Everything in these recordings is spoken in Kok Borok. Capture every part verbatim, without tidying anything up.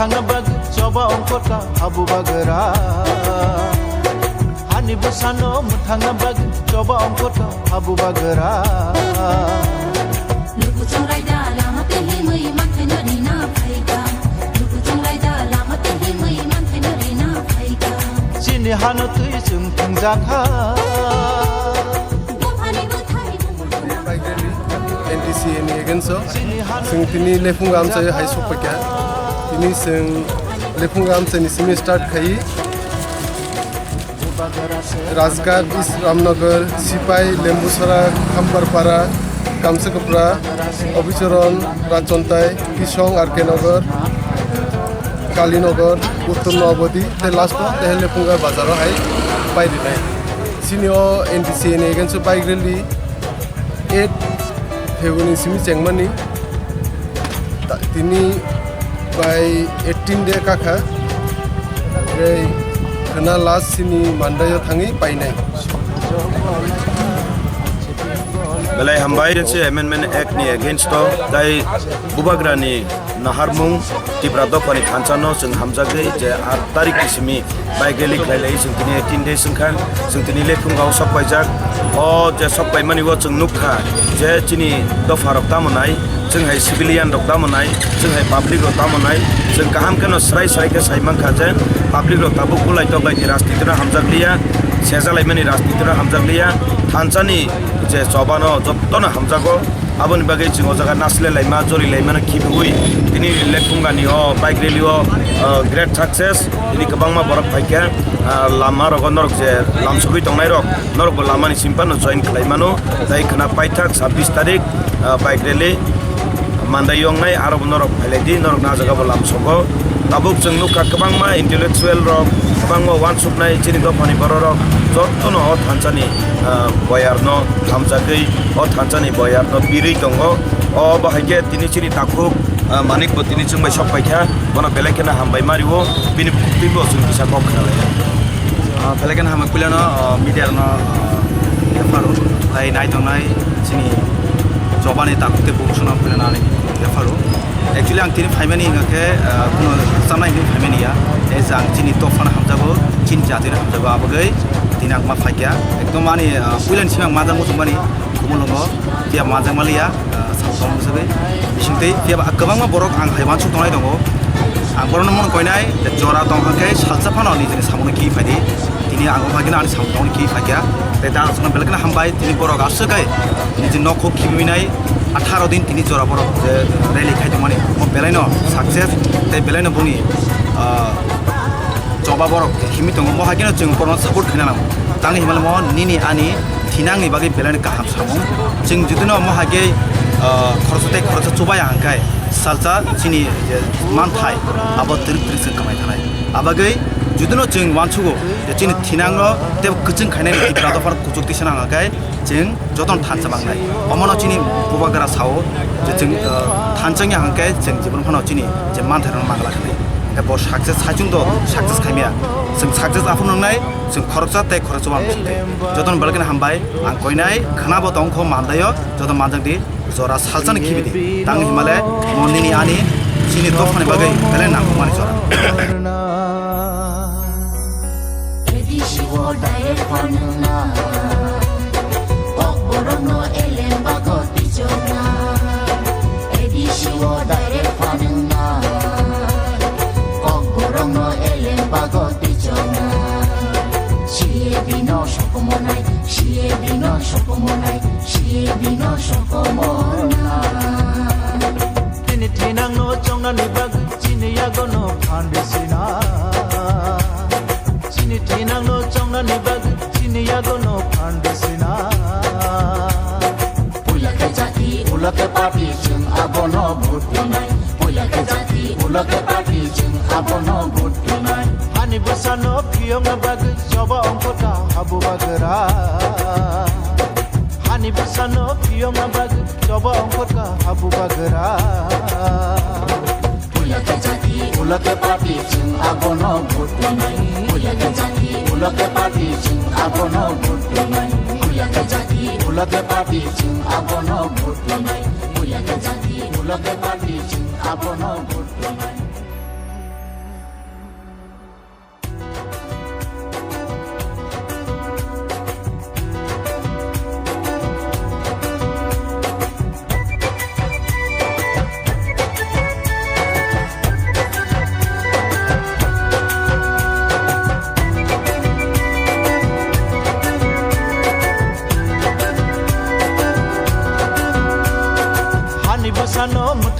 Thangna bagwi choba ongkhorka habu bagra. Hani bwsano mwthangna bagwi choba ongkhorka habu bagra. Luku chongraida lama tei himwi manthaino rina phaika. Luku chongraida lama tei himwi manthaino rina phaika. Chini hano twi chwng thwngjakha. Buphani bwthai bumung Bike rally, N T C A ni against o. Chwng tini Lephunga amchai hai sokphaikha. Tini chwng Lephunga amchai ni simi start khai. Rajghat, East Ramnagar, Sipai, Lembusara, Khambarpara, Kamsakapra, Obichoron, Rajchontai, Kisong, R K Nagar, Kalinagar, Uttor Noabadi, tei last o tei Lephunga bazar o hai pai rinai. Chini o N T C A ni against o bike rally eight February simi chengmani. Ta-, tini bai eighteen day kakha. Tei khwna last sini Mandai o thangwi painai. Belai hambai, Amendment Act ni against o tai Bubagra ni naharmung Tipra dophani thansa no chwng hamjagwi je aat tarik ni simi bike rally khlai lai chwng tini eighteen days wngkha chwng tini Lephunga o sok paijak. O je sok paimani o chwng nukha je chini dopha rok tamo nai, chwng hai civilian rok tamo nai, chwng hai public rok tamo nai, chwng kaham kheno srai srai khe sai mankha je public rok tabuk bulai toklai ni rajniti no hamjakliya, sejalai mani rajniti no hamjakliya, thansa ni je choba no joto no hamjago. Aboni bagwi chwng o jaga nasilai laima, jori laima no khibiwi tini Lephunga ni o bike rally o, o, great success. Tini kwbangma borok phaikha, ah, lama rogo norok je lamsogwi tongnai rok, norok bo lama ni simi phano join khlai mano. Tai khwna paithak sabbish tarik, ah, bike rally Mandai wngnai, aro bo norok phailai di, norok na jaga bo lamsogo. Tabuk chwng nukha kwbangma intellectual rok, kwbangma uansuknai chini dophani borok rok, jotono o thansa ni, ah, boyar no hamjagwi, o thansa ni boyar no birwi tongo. O bahai khe tini chini takhuk, ah, Manik bo tini chwng bai sok paikha, bono belai kheno hambai ma rio, bini buktui bo chwng kisa kok khna lai. Ah, belai kheno hambai puilano, ah, media rokno, ah, yapharo, tai nai tongnai chini chobani takhuk tei bukusono puilano ani yapharo. Actually, ang tini phaimani hingkha khe, ah, kuno sanai hwnwi phaimani ya. Tei je ang chini dophano hamjago, chini jatino hamjago, abagwi tini ang ma phaikha. Ekdom ani, ah, puilani simi ang majak muchungmani, Khumulwngo, phiya majak maliya, ah, samung tongmani bagwi. Bisingtwi phiya ba kwbangma borok ang hai uansuk tongnai tongo. Ang borokno mano koinai, jora tong hwnkhe salsa phano nijini samungno khi phaidi. Tini ang o hagino ani samung tongmani khi phaikha. Tei da aswkno belai kheno hambai, tini borok aswk hai nijini nok khuk khibinai atharo din tini jora borok je rally khai tongmani. Omo belaino success, tei belaino boni, ah, choba borok himwi tongo, mo hai kheno chwng borokno support khaina nango. Tangwi himlamo nini ani thinangni bagwi belaino kaham samung. Chwng judino mo hai khe, ah, khoroksa tei khoroksa chubaya hwnkhe salsa chini je manthai abo twrwk twrwk chwng kwmai thanai. Abagwi judino chwng uansugo je chini thinangno tei kwchwng khainai Tipra dophano kuchuk tisa nang hwnkhe chwng jotono thansa mangnai. Omono chini bubagra sao je chwng, ah, thansa wngya hwnkhe chwng jibon phano chini je manthairokno mangla khanai. Hwnkhe bo success saichung do success khaimya. Chwng success aphuru wngnai, chwng khoroksa tei khoroksa uansuk tei. Jotono belai kheno hambai, ang koinai khwnabo tongkho mandaio, joto manjak di, jora salsani khibi di. Tang himale mo nini ani chini dophani bagwi belai nangkukmani jora. Edi shiwo direct phanwngna, kok borokno elem bago tichokna. Edi shiwo direct phanwngna, kok borokno elem bago tichokna. C A D no sokomonai, C A D no sokomonai, C A D no sokomona. Chini thinangno chongnani bagwi chini yagono phan bisina. Chini thinangno chongnani bagwi chini yagono phan bisina. Puila khe jati, ulo khe party, chwng abono vote rinai. Puila khe jati, ulo khe party, chwng abono vote rinai. Hani bwsano phiyokna bagwi choba ongkhorka habu bagra. Hani bwsano phiyokna bagwi choba ongkhorka habu bagra. Puila khe jati, ulo khe party, chwng abono vote rinai. Puila khe jati, ulo khe party, chwng abono vote rinai. Puila khe jati, ulo khe party, chwng abono vote rinai. Puila khe jati, ulo khe party, chwng abono vote rinai.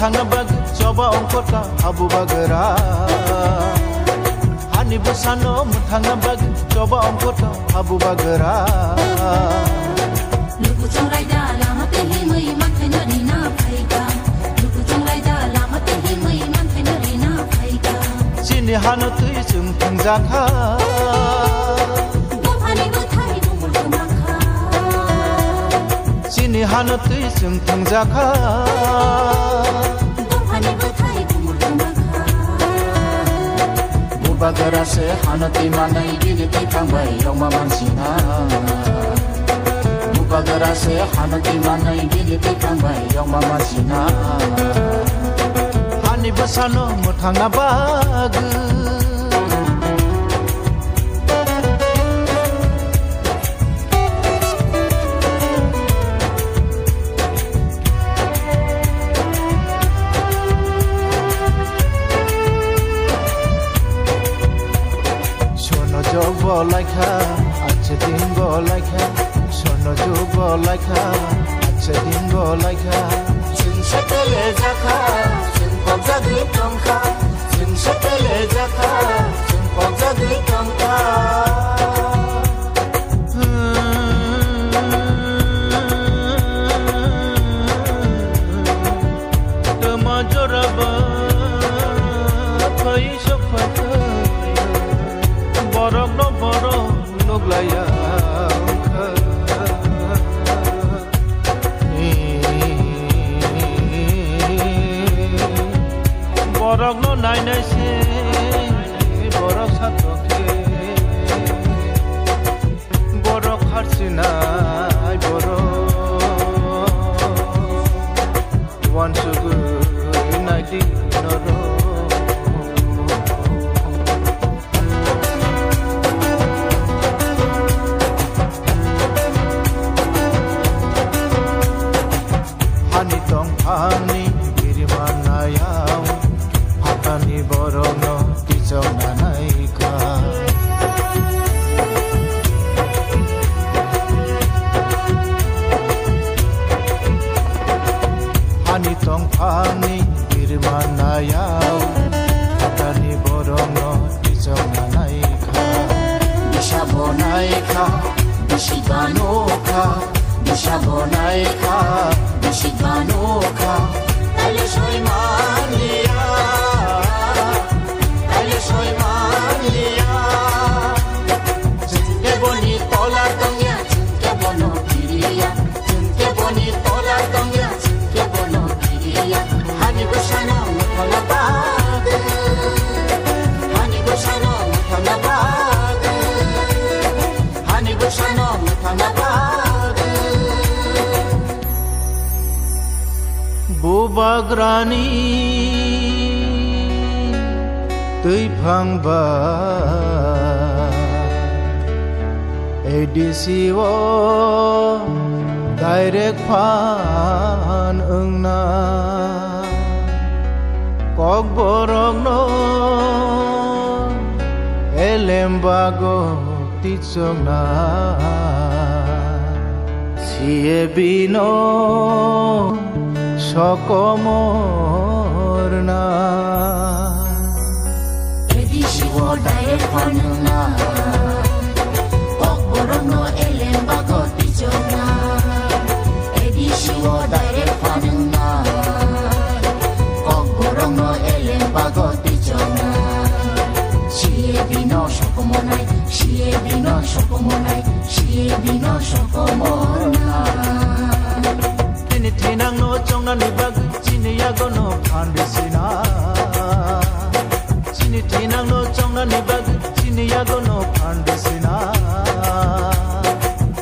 Thangna bagwi choba ongkhorka habu bagra. Hani bwsano mwthangna bagwi choba ongkhorka habu bagra. Luku chongraida lama tei himwi manthaino rina phaika. Luku chongraida lama tei himwi manthaino rina phaika. Chini hano twi chwng thwngjakha. Dophani bwthai bumul kwmakha. Chini hano twi chwng thwngjakha. Dophani bwthai bumul kwmakha. Bubagra se hano twi manai bini twi thangbai yongma mansina. Bubagra se hano twi manai bini twi thangbai yongma mansina. Hani bwsano mwthangna bagwi. Sono jog bo laikha, ache din bo laikha. Sono jog bo laikha, ache din bo laikha. Chwng setele jakha, chwng kok jagwi tongkha. Chwng setele jakha, chwng kok jagwi tongkha. Tama joraba phai sok phai kha, borok no borok nuglaiya wngkha. Borok no nainai se borok satok khe. Borok harsinai borok wansugwi naidi norok. Hani tongphangni biriman nayao, phatani borokno tichok nanai kha. Hani tongphangni biriman nayao, phatani borokno tichok nanai kha. Bisa bo nai kha, bisi bano kha. Bisa bo nai kha, bisi bano kha, taile soi man liya, taile soi man liya. Chwng khe boni tola tongya, chwng khe bono kiriya, chwng khe boni tola tongya, chwng khe bono kiriya. Hani bwsano mwthangna bagwi, hani bwsano mwthangna bagwi. Hani bwsano mwthangna bagwi. Bubagrani twiphang ba A D C o direct phan wngna. Kokborokno elem bago tichokna, C A B no sokomorna. A D C o direct phanwngna, kokborokno elem bago tichokna. A D C o direct phanwngna, kokborokno elem bago tichokna. C A B no sokomonai, C A B no sokomonai, C A B no sokomorna. Chini thinangno chongnani bagwi chini yagono phan risina. Chini thinangno chongnani bagwi chini yagono phan risina.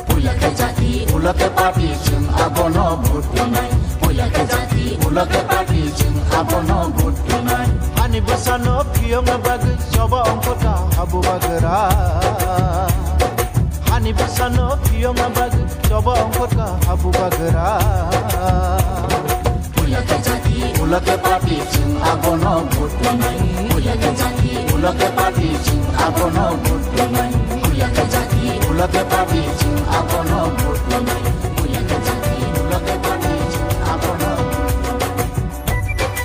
Puila khe jati, ulo khe party, chwng abono vote rinai. Puila khe jati, ulo khe party, chwng abono vote rinai. Hani bwsano phiyokna bagwi choba ongkhorka habu bagra. Hani bwsano phiyokna bagwi choba ongkhorka habu bagra. Puila khe jati, ulo khe party, chwng abono vote rinai. Puila khe jati, ulo khe party, chwng abono vote rinai. Puila khe jati, ulo khe party, chwng abono vote rinai. Puila khe jati, ulo khe party, chwng abono vote rinai.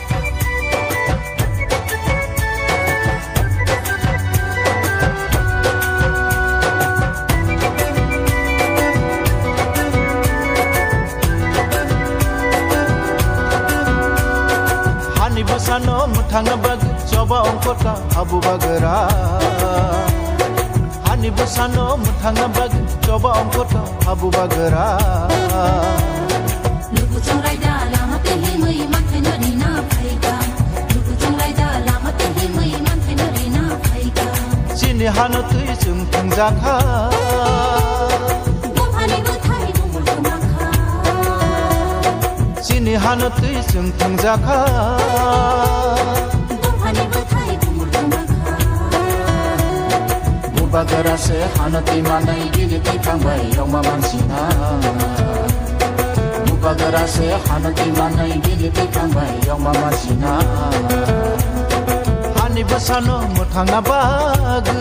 Thangna bagwi choba ongkota habu bagra. Hani bwsano mwthangna bagwi choba ongkota habu bagra. Luku chongraida lama tei himwi manthai no rina phaika. Luku chongraida lama tei himwi manthai no rina phaika. Chini hano twi chwng thwngjakha. Buphani bwthai bumul kwmakha. Chini hano twi chwng thwngjakha. Buphani bwthai bumul kwmakha. Bubagra se hano twi manai bini twi thangbai yongma mansina. Bubagra se hano twi manai bini twi thangbai yongma mansina. Hani bwsano mwthangna bagwi.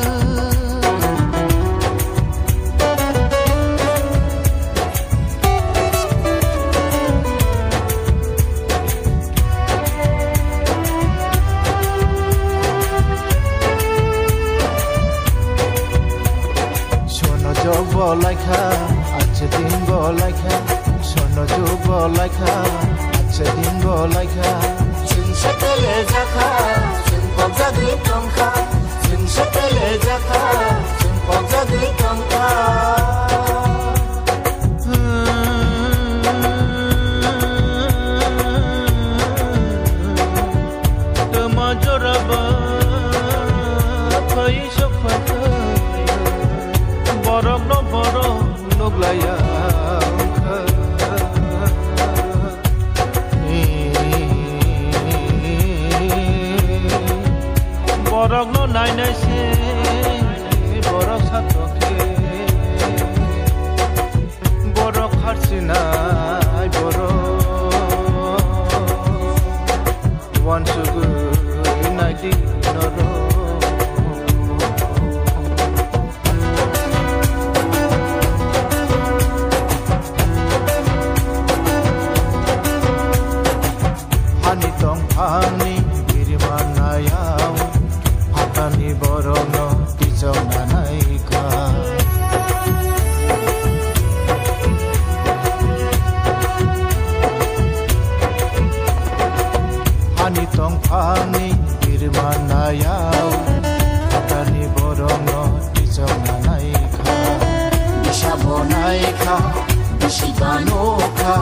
Sono jog bo laikha, ache din bo laikha. Sono jog bo laikha, ache din bo laikha. Chwng se tele jakha, chwng pokjagwi tongkha. Chwng se tele jakha, chwng pokjagwi tongkha. Tama joraba phai sok phai borok no borok nuk laya wngkha. Borok no nainai se borok satok khe. Borok harsinai borok wansugwi naidi norok. Hani tongphangni biriman nayao, phatani borokno tichok nanai kha. Hani tongphangni biriman nayao, phatani borokno tichok nanai kha. Bisa bo nai kha, bisi gano kha.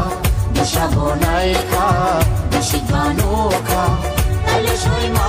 Bisa bo nai kha, bisi gano kha. Tale soi ma